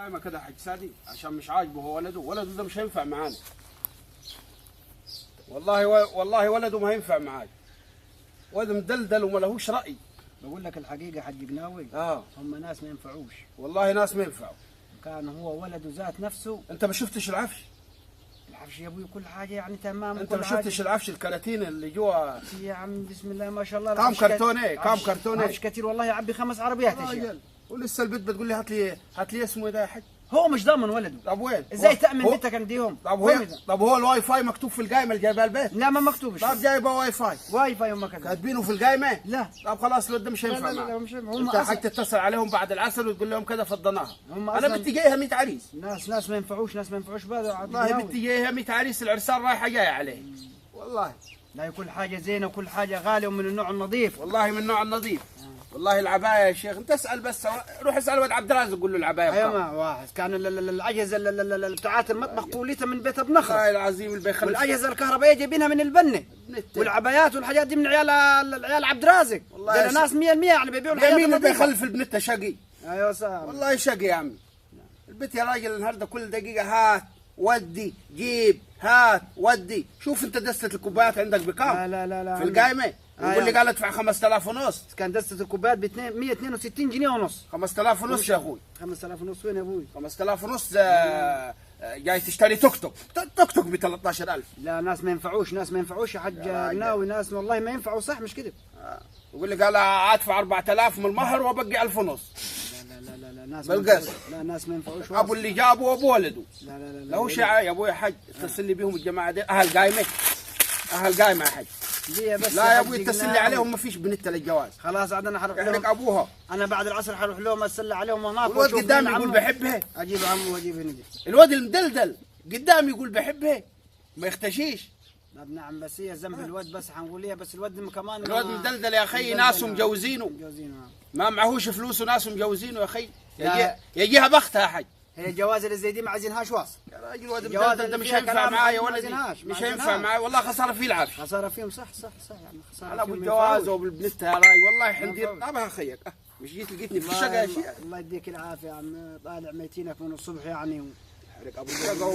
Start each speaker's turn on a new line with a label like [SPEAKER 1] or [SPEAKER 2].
[SPEAKER 1] قايمة كده حاج سادي عشان مش عاجبه هو ولده، ولده ده مش هينفع معانا. والله والله ولده ما هينفع معاي. ولده مدلدل وما لهوش رأي.
[SPEAKER 2] بقول لك الحقيقة حاج قناوي، هم ناس ما ينفعوش.
[SPEAKER 1] والله ناس ما ينفعوا.
[SPEAKER 2] كان هو ولده ذات نفسه.
[SPEAKER 1] انت ما شفتش العفش؟
[SPEAKER 2] العفش يا ابوي كل حاجة يعني تمام.
[SPEAKER 1] انت ما شفتش العفش الكراتين اللي جوا؟
[SPEAKER 2] يا عم بسم الله ما شاء الله.
[SPEAKER 1] كم كرتون ايه؟ كم كرتون ايه؟
[SPEAKER 2] عفش كتير والله، يعبي 5 عربيات يا شيخ.
[SPEAKER 1] ولسه البيت بتقول لي هات لي هات لي اسمه ده يا حاج.
[SPEAKER 2] هو مش ضامن ولده.
[SPEAKER 1] طب وين؟
[SPEAKER 2] ازاي تامن بيتك عنديهم؟
[SPEAKER 1] طب هو الواي فاي مكتوب في القايمة اللي جايبها البيت؟
[SPEAKER 2] لا ما مكتوبش.
[SPEAKER 1] طب جايبه واي فاي؟
[SPEAKER 2] واي فاي هم كذا
[SPEAKER 1] كاتبينه في القايمة؟
[SPEAKER 2] لا.
[SPEAKER 1] طب خلاص الولد ده مش هينفع.
[SPEAKER 2] لا لا مش هينفع.
[SPEAKER 1] انت حاج تتصل عليهم بعد العسل وتقول لهم كذا فضناها. انا بنتي جايها 100 عريس.
[SPEAKER 2] ناس ما ينفعوش، ناس ما ينفعوش بقى.
[SPEAKER 1] والله بنتي جايها 100 عريس، العرسان رايحة جاية عليه. والله
[SPEAKER 2] لا، كل حاجة زينة وكل حاجة غالية ومن النوع النظيف.
[SPEAKER 1] والله من النوع النظيف. والله العباية يا شيخ، انت اسال بس، روح اسال ولد عبد الرازق قول له العباية بكام.
[SPEAKER 2] ايوه واحد كان الاجهزة بتاعت المطبخ كليتها من بيت ابن نخرة.
[SPEAKER 1] والله العظيم اللي بيخلف.
[SPEAKER 2] والاجهزة الكهربائية جايبينها من البنه. والعبايات والحاجات دي من عيال عبد الرازق. والله ناس 100% يعني بيبيعوا الحاجات.
[SPEAKER 1] مين اللي بيخلف البنت شقي؟
[SPEAKER 2] ايوه صح.
[SPEAKER 1] والله شقي يا عمي. البيت يا راجل النهارده كل دقيقة هات ودي جيب هات ودي. شوف انت دستة الكوبايات عندك بكام؟
[SPEAKER 2] لا لا لا لا
[SPEAKER 1] في القايمة يقول لي قال ادفع 5000 ونص.
[SPEAKER 2] كان دستة الكوبايات ب 162 جنيه ونص.
[SPEAKER 1] 5000 ونص يا اخوي.
[SPEAKER 2] 5000 ونص وين يا ابوي؟
[SPEAKER 1] 5000 ونص جاي تشتري توك توك، توك توك ب 13000.
[SPEAKER 2] لا ناس ما ينفعوش، ناس ما ينفعوش يا حاج ناوي، ناس والله ما ينفعوا. صح مش كده؟
[SPEAKER 1] يقول لي قال ادفع 4000 من المهر وابقي 1000 ونص.
[SPEAKER 2] لا لا لا لا ناس
[SPEAKER 1] بالقص.
[SPEAKER 2] لا ناس ما ينفعوش.
[SPEAKER 1] ابو اللي جابه وابو ولده.
[SPEAKER 2] لا لا لا
[SPEAKER 1] لا هو شيء يا ابوي يا حاج، اتصل لي بيهم الجماعة دي اهل قايمة. اهل قايمة يا حاج.
[SPEAKER 2] ليه بس؟
[SPEAKER 1] لا يا ابوي اتصل لي عليهم، ما فيش بنت للجواز.
[SPEAKER 2] خلاص عاد انا حروح لهم.
[SPEAKER 1] يحرق ابوها.
[SPEAKER 2] انا بعد العصر حروح لهم اتسلى عليهم هناك.
[SPEAKER 1] الواد قدامي يقول بحبها.
[SPEAKER 2] اجيب عمه واجيب هندي.
[SPEAKER 1] الواد المدلدل قدامي يقول بحبها ما يختشيش.
[SPEAKER 2] طب نعم بس هي ذنب الواد، بس حنقول ليه بس الواد كمان
[SPEAKER 1] الواد مدلدل يا اخي، ناس مجوزينه. ما معهوش فلوس وناس مجوزينه يا اخي. يجيها بختها يا حاج.
[SPEAKER 2] هي الجواز اللي زي دي ما عايزينهاش واصل.
[SPEAKER 1] يا راجل الواد المدلدل ده مش هينفع معايا يا ولدي، مش هينفع معايا والله. خسارة فيه العفش.
[SPEAKER 2] خسارة فيهم. صح صح صح يعني خسارة
[SPEAKER 1] على ابو الجواز وبالبنت يا راجل. والله حندير طبعا خيك. مش جيت لقيتني في الشقة يا شيخ.
[SPEAKER 2] الله يديك العافية يا عم، طالع ميتينك من الصبح يعني.
[SPEAKER 1] يحرق ابو الجواز.